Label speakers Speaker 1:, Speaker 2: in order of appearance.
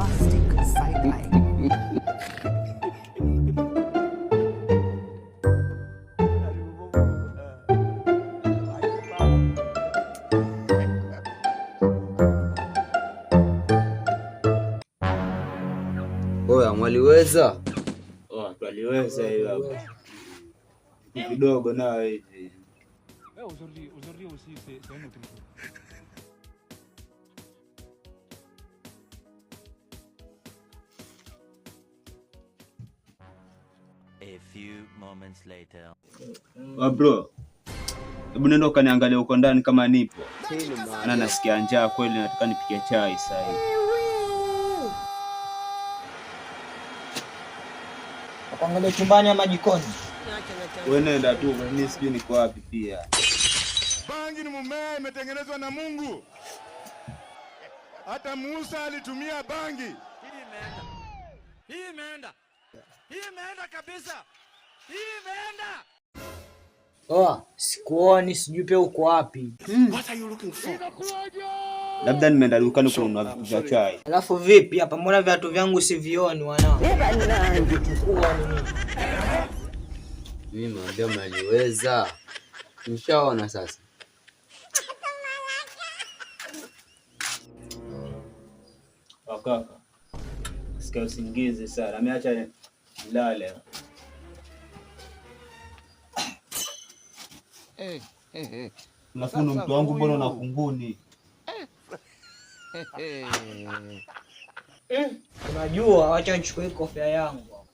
Speaker 1: Bombastic side eye.
Speaker 2: Oya, mwaliweza?
Speaker 3: Oh, twaliweza hiyo hapo. Kidogo nayo hivi.
Speaker 4: Aujourd'hui, aujourd'hui aussi, c'est un autre jour.
Speaker 5: A few moments later.
Speaker 3: Wa bro. Hebu nenda ukaniangalia huko ndani kama nipo. Maana nasikia njaa kweli, nataka nipike chai sasa hivi.
Speaker 6: Kuangalia chumbani ama jikoni?
Speaker 3: Wewe nenda tu, mimi sijui niko wapi pia.
Speaker 7: Bangi ni mmea imetengenezwa na Mungu. Hata Musa alitumia bangi.
Speaker 8: Hii imeenda. Hii imeenda. Hii imeenda kabisa. Hii imeenda.
Speaker 6: Oa, sikuoni, sijui pia uko wapi.
Speaker 3: Labda nimeenda dukani kununua vitu vya chai.
Speaker 6: Alafu vipi hapa, mbona viatu vyangu sivioni wanangu? Chukua nini?
Speaker 2: Mimi mwambia mnaliweza. Mshaona sasa.
Speaker 3: Wakaka. Nasikia usingizi sana. Ameacha nilale. Alafu mtu wangu mbona una kunguni?
Speaker 6: Unajua, wacha nichukue kofia yangu.